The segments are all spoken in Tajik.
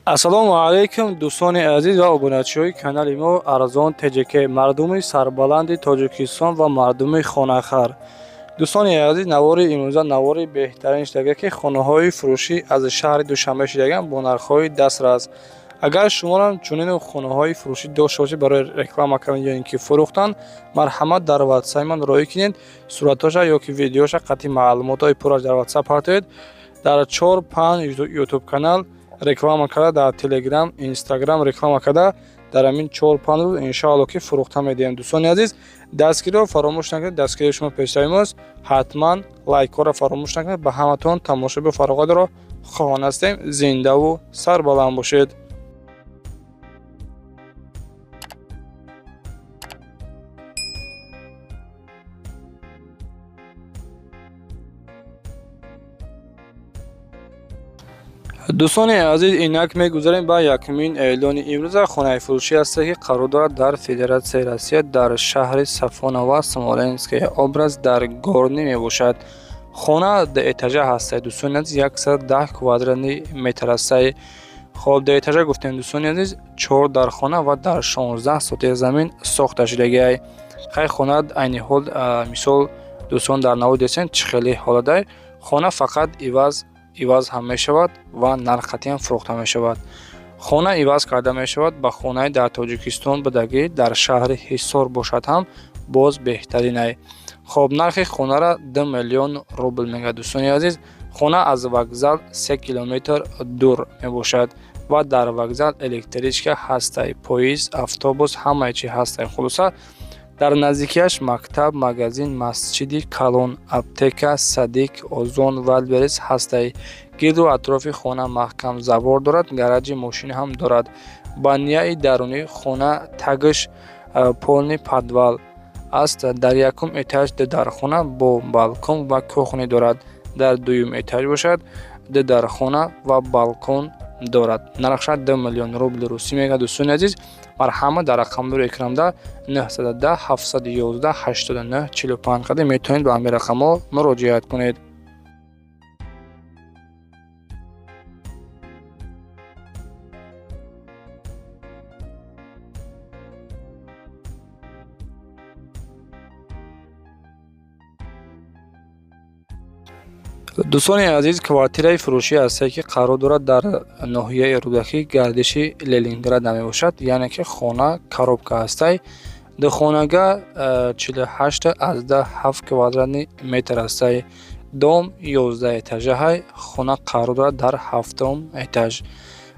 Ассалому алайкум, дӯстони азиз ва обуначиҳои канали мо Арзон ТЖК, мардуми сарбаланди Тоҷикистон ва мардуми хонахар. Дӯстони азиз, навори имрӯза навори беҳтарин шудага, ки хонаҳои фурӯшӣ аз шаҳри Душанбе шудаган бо нархҳои дастрас. Агар шуморам чунин хонаҳои фурӯшӣ дошта бошед барои реклама кардан ё ин ки фурӯхтан, марҳамат, дар ватсапи ман роҳӣ кунед суратҳоша ё ки видеоша, қатъи маълумотҳои пурраш дар ватсап партоед. Дар чор панҷ ютуб канал реклама карда, дар Телеграм, Инстаграм реклама карда, дар ҳамин 4-5 рӯз, иншоалло, ки фурӯхта медиҳем. Дӯстони азиз, дастгириро фаромӯш накунед, дастгирии шумо пешрави мост. Ҳатман лайкҳоро фаромӯш накунед. Ба ҳаматон тамошобиу фароғатро хоҳон ҳастем. Зиндаву сарбаланд бошед. Дӯстони азиз, инак мегузарем ба якумин эълони имрӯза. Хонаи фурӯшӣ ҳасте, ки қарор дорад дар Федератсияи Россия, дар шаҳри Сафоново, Смоленская область, дар Горный мебошад. Хона дуэтажа ҳастай, дӯстони азиз, 110 квадратный метр ҳастай. Хоб, дуэтажа гуфтем, дӯстони азиз, чор дархона ва дар 16 сотих замин сохта шудагиай. Хай, хона айни ҳол, мисол, дӯстон дар навор дидесен, чӣ хеле ҳоладай. Хона фақат иваз ҳам мешавад ва нарх қатъиан фурӯхта мешавад. Хона иваз карда мешавад, ба хонаи дар Тоҷикистон будагӣ, дар шаҳри Ҳисор бошад ҳам боз беҳтаринай. Хоб, нархи хонара 2 миллион рубл мегӯяд, дӯстони азиз. Хона аз вокзал 3 километр дур мебошад ва дар вокзал электричка ҳастай, поезд, автобус, ҳамаи чи ҳастай. Хулоса, дар наздикиаш мактаб, магазин, масҷиди калон, аптека, садик, Озон, Вайлдберриз ҳастай. Гирду атрофи хона маҳкам забор дорад, гараҷи мошин ҳам дорад. Баняи дарунии хона тагш полный подвал аст. Дар якум этаж ду дархона бо балкон ва кухня дорад, дар дуюм этаж бошад, ду дархона ва балкон дорад. Нархша 2 миллион рубли русӣ мегӯяд, дӯстони азиз. Марҳамат, дар рақамдори экранда 910 711 89 45 қади метавонед ба ҳамин рақамҳо муроҷиат кунед. Дӯстони азиз, квартираи фурӯшӣ ҳастае, ки қарор дорад дар ноҳияи Рӯдакӣ, гардиши Ленинград мебошад, яъне ки хона коробка ҳастай. Духонага, 48,7 квадратный метр ҳастай. Дом 11 этажаҳай, хона қарор дорад дар ҳафтум этаж.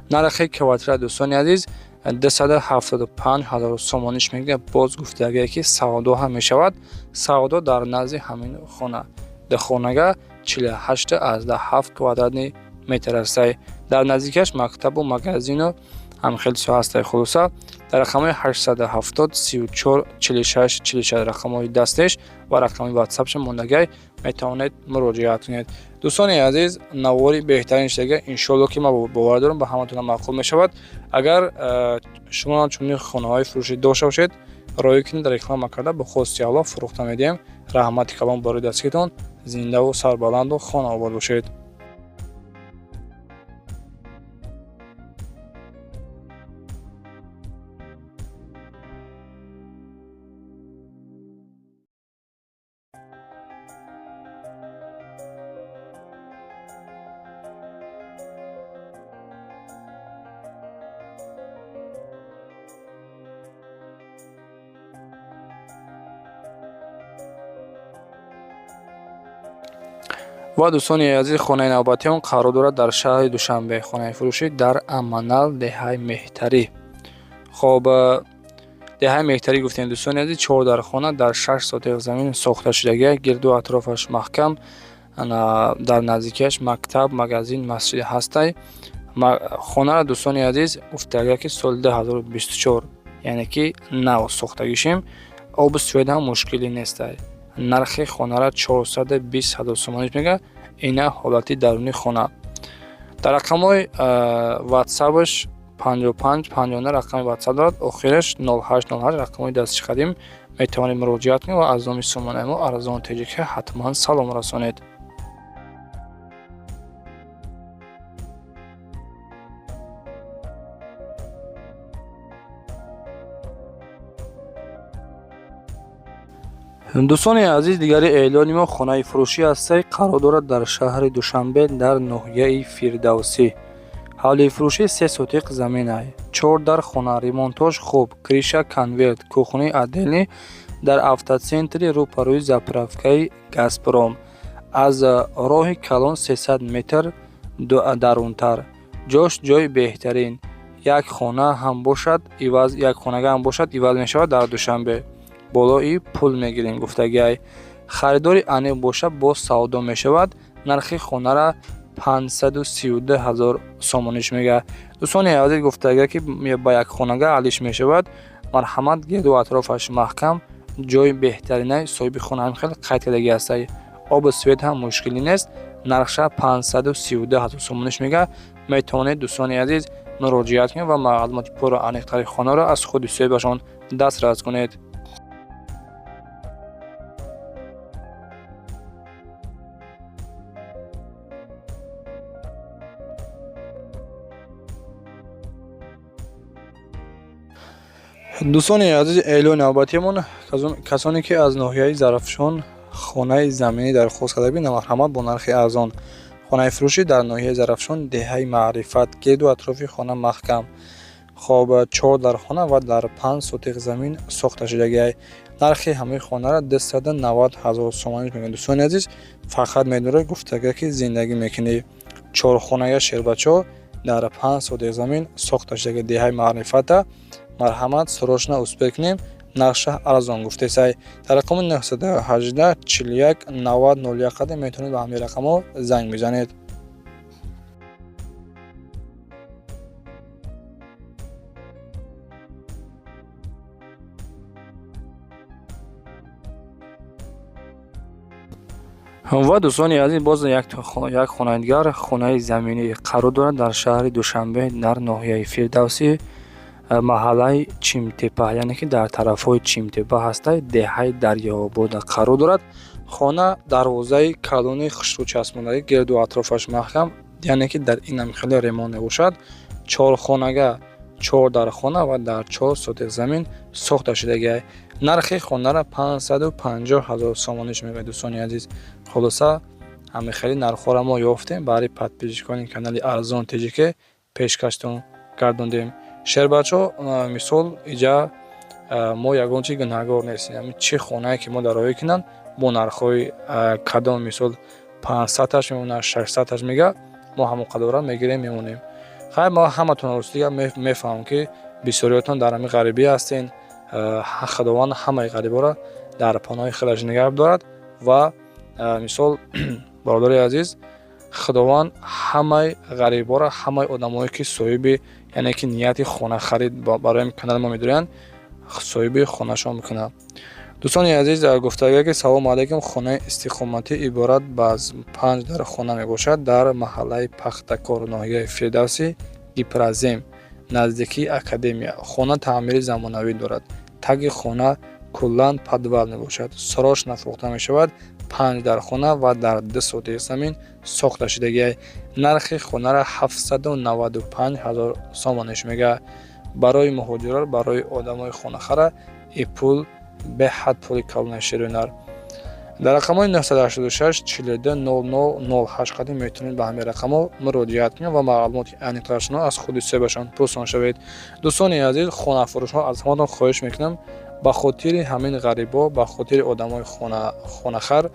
Нархи квартира, дӯстони азиз, 275 000 сомониш мегӯяд. Боз гуфтагие, ки савдо ҳам мешавад. Савдо дар назди ҳамин хона, духонага, 48,7 квадратный метр ҳастай. Дар наздикиаш мактабу магазину ҳамхел чизҳо ҳастай. Хулоса, дар рақамҳои 870 34 46 46 рақамҳои дастеш ва рақами ватсапша мондагай, метавонед муроҷиат кунед. Дӯстони азиз, навори беҳтарин шудага, иншоалло, ки ман бовар дорам, ба ҳаматона маъқул мешавад. Агар шумо чунин хонаҳои фурӯшӣ дошта бошед, роҳӣ кунед, реклама карда, бо хости Аллоҳ фурӯхта медиҳем. Раҳмати калон барои дастгиритон. Зиндаву сарбаланду хонаобод бошед. Ва дӯстони азиз, хонаи навбатион қарор дорад дар шаҳри Душанбе, хонаи фурӯшӣ дар Аманал, деҳаи Меҳтарӣ. Хоб, деҳаи Меҳтарӣ гуфтем, дӯстони азиз, чор дархона дар 6 сотих замин сохта шудагия, гирду атрофаш маҳкам, дар наздикиаш мактаб, магазин, масҷид ҳастай. Хонаро, дӯстони азиз, гуфтагия, ки соли 2024, яъне ки нав сохтагишем, обу свет ҳам мушкилӣ нестай. Нархи хонара 420 000 сомонӣ мегӯяд. Ина ҳолати даруни хона. Дар рақамҳои ватсапаш 55 59 рақами ватсап дорад, охираш 08 08 рақамҳои дастиши қадим, метавонед муроҷиат кунед ва аз номи сомонаи мо Арзон ТЖК ҳатман салом расонед. Дӯстони азиз, дигари эълони мо хонаи фурӯшӣ ҳастае, қарор дорад дар шаҳри Душанбе, дар ноҳияи Фирдавсӣ. Ҳавлии фурӯшӣ 3 сотиқ заминай, чор дар хона, ремонтош хуб, крыша конверт, кухни отдельный, дар автоцентри рӯ ба рӯи заправкаи Газпром, аз роҳи калон 300 метр дарунтар. Ҷош ҷои беҳтарин. Як хона ҳам бошад иваз, як хонага ҳам бошад, иваз мешавад. Дар Душанбе болои пул мегирем гуфтагиай. Харидори аниқ боша, боз савдо мешавад. Нархи хонара 532 ҳазор сомониш мега. Дӯстони азиз, гуфтагия, ки ба як хонага алиш мешавад. Марҳамат, гирду атрофаш маҳкам, ҷои беҳтаринай. Соҳиби хона ҳам хеле қайд кардагӣ ҳастай. Обу свет ҳам мушкилӣ нест. Нархша 532 ҳазор сомониш мега. Метавонед, дӯстони азиз, муроҷиат кунед ва маълумоти пурра аниқтари хонаро аз худи соҳибашон дастрас кунед. Дӯстони азиз, эълони навбатиамон: касоне ки аз ноҳияи Зарафшон хонаи заминӣ дархост карда будед, марҳамат, бо нархи арзон. Хонаи фурӯшӣ дар ноҳияи Зарафшон, деҳаи Маърифат, гирду атрофи хона маҳкам. Хоб, чор дар хона ва дар 5 сотиқ замин сохта шудагиай. Нархи ҳамаи хонаро 290 ҳазор сомонӣ мегӯянд. Дӯстони азиз, фақат медоред, гуфтага, ки зиндагӣ мекунӣ. Чорхонага, шербачо, дар 5 сотиқ замин сохта шудаги, деҳаи Маърифата. Марҳамат, срочно успеть кунем, нархша арзон гуфтесай. Дар рақами 918 41 90 01 қадам метавонед ба ҳамин рақамҳо занг бизанед. Ва, дӯстони азиз, боз як хонаи дигар, хонаи заминӣ қарор дорад дар шаҳри Душанбе, дар ноҳияи Фирдавсӣ, маҳаллаи Чимтепа, яъне ки дар тарафҳои Чимтепа ҳастай, деҳаи Дарёобода қарор дорад. Хона дарвозаи калони хушрӯ часпондагӣ, гирду атрофаш маҳкам, яъне ки дар инам хеле ремонт мебошад. Чорхонага, чор дар хона ва дар 4 сотиқ замин сохта шудагиай. Нархи хонара 550 ҳазор сомониш мегӯяд. Дӯстони азиз, хулоса, ҳамин хели нархҳоро мо ёфтем, барои подписчикони канали Арзон Тиҷике пешкаштон гардондем. Шербачо, мисол, иҷа мо ягон чи гунаҳгор нестем. Чӣ хонае ки мо дароӣ кунанд, бо нархҳои кадом, мисол, 500-аш мемонад, 600-аш мега, мо ҳамон қадора мегирем, мемонем. Хайр, мо ҳаматон ростига мефаҳмам, ки бисёриётон дар ҳамин ғарибӣ ҳастен. Худованд ҳамаи ғариборо дар паноҳи худаш нигаҳ дорад. Ва мисол, бародари азиз, Худованд ҳамаи ғариборо, ҳамаи одамое ки соҳиби, яъне ки нияти хонахарид барои канали мо медоранд, соҳиби хонашон мекунад. Дӯстони азиз, гуфтагия, ки салому алайкум, хонаи истиқоматӣ иборат аз панҷ дар хона мебошад, дар маҳаллаи Пахтакор, ноҳияи Фирдавсӣ, Гипрозем, наздикии академия. Хона таъмири замонавӣ дорад, таги хона куллан подвал мебошад. Срочно фурӯхта мешавад. Панҷ дар хона ва дар 2 сотиқ замин сохта шудагиай. Нархи хонара 795 ҳазор сомониш мега. Барои муҳоҷирон, барои одамои хонахара и пул беҳад пули калони ширинар. Дар рақамҳои 986 42 00 08 қадим метавонед ба ҳамин рақамҳо муроҷиат кунед ва маълумоти аниқтарашонро аз худи соҳибашон пурсон шавед. Дӯстони азиз, хонафурӯшҳо, аз ҳаматон хоҳиш мекунам, ба хотири ҳамин ғарибо, ба хотири одамои хонахар,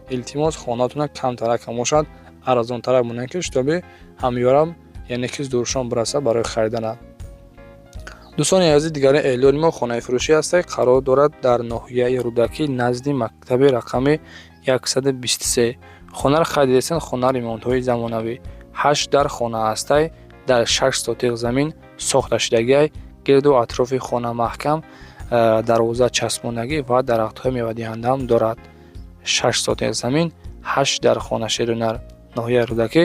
илтимос, хонаатона камтаракам бошад, арзонтарак монед, ки чтобы ҳамёрам, яъне ки зуршон бирасад барои харидана. Дӯстони азиз, дигари эълони мо хонаи фурӯшӣ ҳастад, қарор дорад дар ноҳияи Рӯдакӣ, назди мактаби рақами 123. Хонаро харидидастанд. Хона ремонтҳои замонавӣ, ҳашт дар хона ҳастай, дар 6 сотиқ замин сохта шудагиай. Гирду атрофи хона маҳкам, дарвоза часпондагӣ ва дарахтҳои мевадиҳандаам дорад. 6 сотиқ замин, ҳашт дар хона, шерунар, ноҳияи Рӯдакӣ.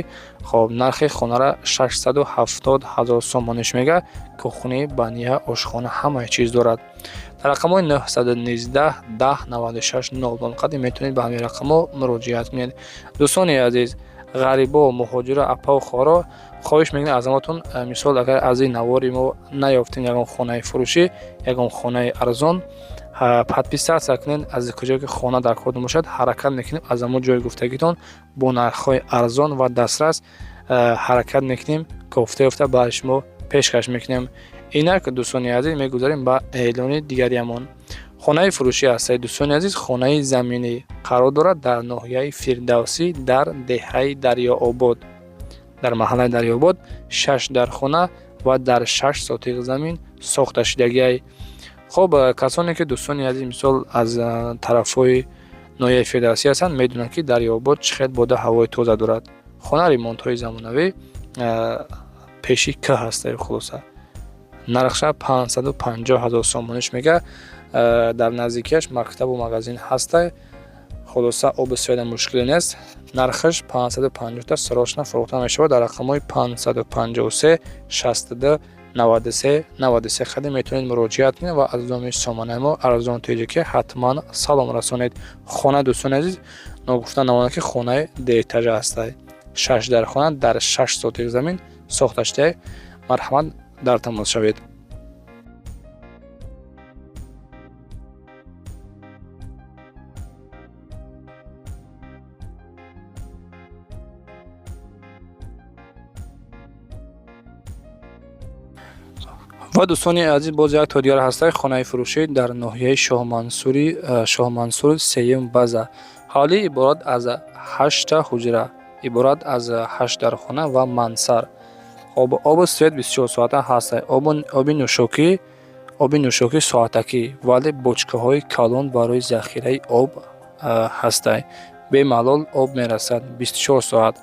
Хоб, нархи хонара 670 ҳазор сомониш мега. Кухни, баня, ошхона, ҳамаи чиз дорад. Дар рақамҳои 919 10 96 00 қадим метавонед ба ҳамин рақамҳо муроҷиат кунед. Дӯстони азиз. Ғарибо, муҳоҷиро, апаву хоҳаро хоҳиш мекунем аз ҳаматон, мисол, агар аз ин навори мо наёфтем ягон хонаи фурӯшӣ, ягон хонаи арзон, подписаться кунед. Аз куҷое ки хона дар кор бошад, ҳаракат мекунем, аз ҳамон ҷои гуфтагитон бо нархҳои арзон ва дастрас ҳаракат мекунем, кофта ёфта ба шумо пешкаш мекунем. Инак, дӯстони азиз, мегузарем ба эълони дигариамон. Хонаи фурӯшӣ ҳастед, дӯстони азиз, хонаи заминӣ қарор дорад дар ноҳияи Фирдавсӣ, дар деҳаи Дарёобод, дар маҳаллаи Дарёобод, шаш дархона ва дар 6 сотиқ замин сохта шудагиай. Хоб, касоне ки, дӯстони азиз, мисол, аз тарафҳои ноҳияи Фирдавсӣ ҳастанд, медонанд, ки Дарёобод чӣ хел бода ҳавои тоза дорад. Хона ремонтҳои замонавӣ, пеши к ҳаста. Хулоса, нархша 550 000 сомониш мега. Дар наздикиаш мактабу магазин ҳаста. Хулоса, оби света мушкиле нест. Нархаш 550-та, срочно фурӯхта мешавад. Дар рақамҳои 553 62 93 93 қадим метавонед муроҷиат кунед ва аз номи сомонаи мо Арзон Тоҷикӣ ҳатман салом расонед. Хона, дӯстони азиз, ногуфта намонад, ки хонаи дуэтажа ҳастай, шаш дархона дар 6 сотиқ замин сохта шуда. Марҳамат, дар тамос шавед. Ва, дӯстони азиз, боз як то дигар ҳастай, хонаи фурӯшӣ дар ноҳияи Шоҳмансури, Шоҳмансур, сеюм база. Ҳавлӣ иборат аз ҳашта ҳуҷра, иборат аз ҳашт дархона ва мансард. Хоб, обу свет 24 соата ҳастай, оби нӯшокӣ соатакӣ, вале бочкаҳои калон барои захираи об ҳастай. Бемалол об мерасад 24 соат.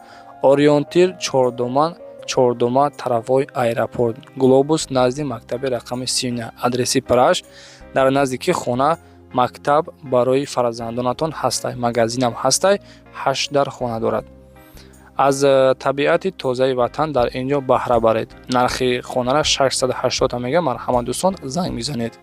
Ориентир чордома, чордома, тарафҳои аэропорт Глобус, назди мактаби рақами 39. Адреси параш дар наздики хона мактаб барои фарзандонатон ҳастай, магазинам ҳастай. Ҳашт дар хона дорад. Аз табиати тозаи ватан дар ин ҷо баҳра баред. Нархи хонара 680 мега. Марҳамат, дӯстон, занг мезанед.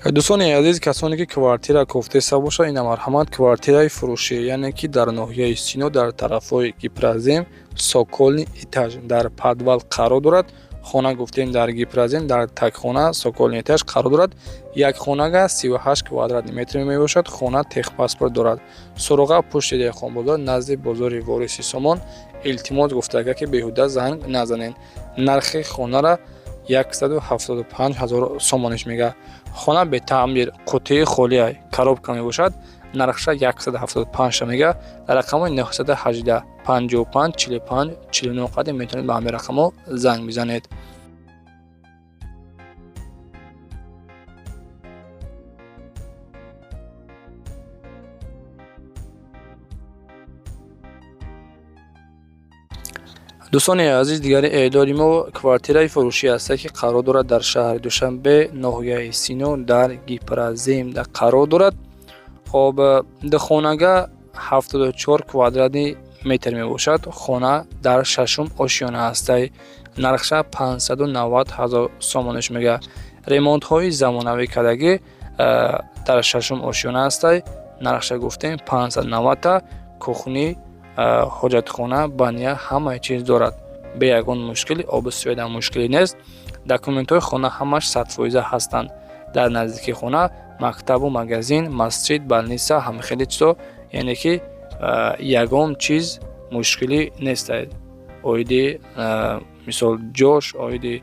Дӯстони азиз, касоне ки квартира кофтеста бошад, ина, марҳамат, квартираи фурӯшӣ, яъне ки дар ноҳияи Сино, дар тарафҳои Гипрозем, цокольный этаж, дар подвал қарор дорад. Хона, гуфтем, дар Гипрозем, дар такхона, цокольный этаж қарор дорад. Як хонага 38 квадратный метр мебошад. Хона техпаспорт дорад. Суроға: пушти деҳқонбозор, назди бозори Вориси Сомон. Илтимос гуфтага, ки беҳуда занг назанед. Нархи хонара 175 ҳазор сомониш мега. Хона бетаъмир, қуттии холия, коробка мебошад. Нархша 175 мега. Дар рақамҳои 918 55 45 49 қадим метавонед ба ҳамин рақамҳо занг бизанед. Дӯстони азиз, дигари эъдоди мо квартираи фурӯшӣ ҳаста, ки қарор дорад дар шаҳри Душанбе, ноҳияи Сино, дар Гипрозем қарор дорад. Хоб, духонага 74 квадратный метр мебошад. Хона дар шашум ошёна ҳастай. Нархша 590 ҳазор сомониш мега. Ремонтҳои замонавӣ кардагӣ, дар шашум ошёна ҳастай. Нархша гуфтем 590-та. Кухни, ҳоҷатхона, баня, ҳамаи чиз дорад, бе ягон мушкили. Обу светам мушкиле нест. Документҳои хона ҳамаш 100%-а ҳастанд. Дар наздикии хона мактабу магазин, масҷид, больница, ҳамхели чизо, яъне ки ягон чиз мушкилӣ нестад. Оиди, мисол, ҷош, оиди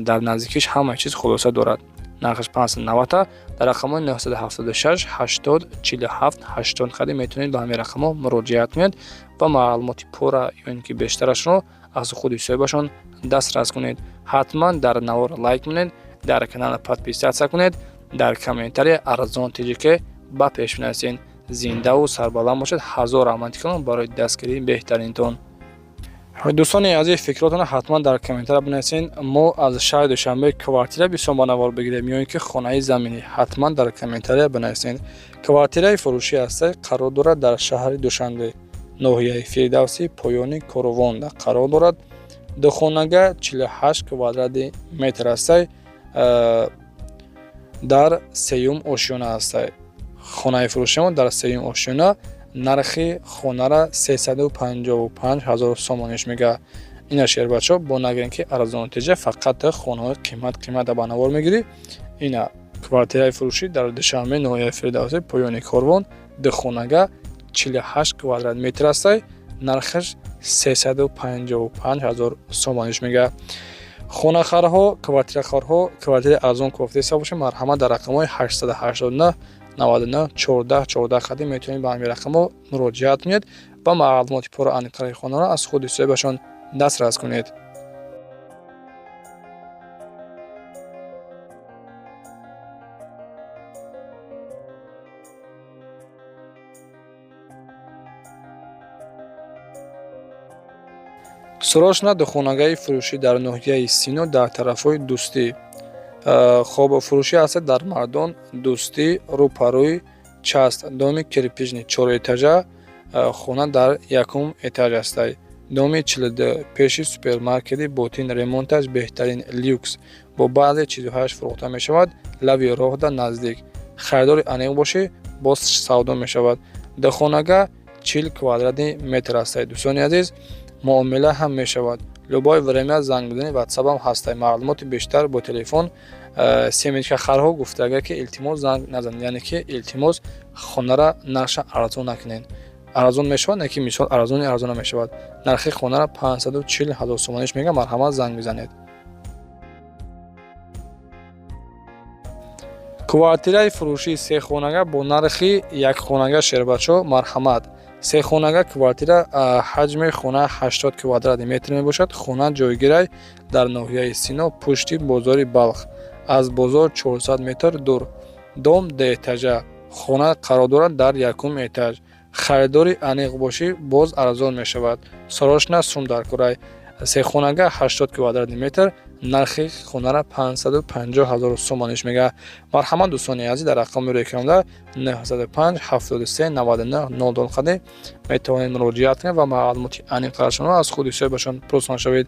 дар наздикиш ҳамаи чиз, хулоса, дорад. Нархаш 590. Дар рақамҳои 976 80 47 80 қадим метавонед ба ҳамин рақамҳо муроҷиат кунед ва маълумоти пурра ё ин ки бештарашро аз худи соҳибашон дастрас кунед. Ҳатман дар навор лайк монед, дар канал подписаться кунед, дар комментария Арзон ТЖК ба пеш бинависед. Зиндаву сарбаланд бошед. Ҳазор раҳмати калон барои дастгирии беҳтаринтон. Дӯстони азиз, фикротонро ҳатман дар комментария бинависед. Мо аз шаҳри Душанбе квартира бисёр ба навор бигирем ё ин ки хонаи заминӣ? Ҳатман дар комментария бинависед. Квартираи фурӯшӣ ҳастай, қарор дорад дар шаҳри Душанбе, ноҳияи Фирдавсӣ, поёни Корвонда қарор дорад. Духонага 48 квадратный метр ҳастай, дар сеюм ошёна ҳастай. Хонаи фурӯшиамон дар сеюм ошёна, нархи хонара 355 ҳазор сомониш мега. Ина, шербачо, бо нагӯем, ки арзонтеҷа фақат хонаҳои қимат қимата ба навор мегирӣ. Ина, квартираи фурӯшӣ дар Душанбе, ноҳияи Фирдавсӣ, поёни корвон, духонага, 48 квадрат метр астай, нархаш 355 ҳазор сомониш мега. Хонахарҳо, квартирахарҳо, квартираи арзон кофтаиста бошед, марҳамат, дар рақамҳои 889 99 14 14 қадим метавонед ба ҳамин рақамҳо муроҷиат кунед ва маълумоти пурра аниқтари хонаро аз худи соҳибашон дастрас кунед. Срочно духонагаи фурӯшӣ дар ноҳияи Сино, дар тарафҳои Дӯстӣ. Хоб, фурӯшӣ ҳастад дар Мардон, Дӯстӣ, рӯпарӯи часть, доми кирпичный, чорэтажа, хона дар якум этаж ҳастай, доми 42, пеши супермаркети Ботин. Ремонташ беҳтарин, люкс, бо баъзе чизҳояш фурӯхта мешавад. Лаби роҳда наздик. Харидори аниқ бошӣ, боз савдо мешавад. Духонага 40 квадратный метр ҳастай. Дӯстони азиз, муомила ҳам мешавад, любое время занг бизанед, ватсапам ҳастай. Маълумоти бештар бо телефон. Семечкахарҳо гуфтага, ки илтимос, занг назанед, яъне ки илтимос, хонара нархша арзон накунед. Арзон мешавад, не ки мисол арзони арзон намешавад. Нархи хонара 540 ҳазор сомониш мегӯям, марҳамат, занг бизанед. Квартираи фурӯшии сехонага бо нархи якхонага. Шербачо, марҳамат. Сехонага квартира, ҳаҷми хона 80 квадрати метр мебошад. Хона ҷойгирай дар ноҳияи Сино, пушти бозори Балх, аз бозор 400 метр дур. Дом дуэтажа, хона қарор дорад дар якум этаж. Харидори аниқ бошӣ, боз арзон мешавад. Срочно сум дар курай. Сехонага, 80 квадрати метр, нархи хонара 550 ҳазор сомониш мега. Марҳамат, дӯстони азиз, дар рақами рекламда 905 73 99 00 қади метавонед муроҷиат кунед ва маълумоти аниқтарашонро аз худи соҳибашон пурсон шавед.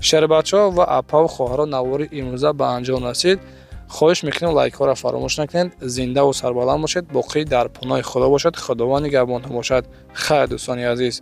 Шербачаҳо ва апаву хоҳаро, навори имрӯза ба анҷом расид. Хоҳиш мекунем, лайкҳоро фаромӯш накунед. Зиндаву сарбаланд бошед, боқӣ дар паноҳи Худо бошад, Худованд нигаҳбонтон бошад. Хайр, дӯстони азиз.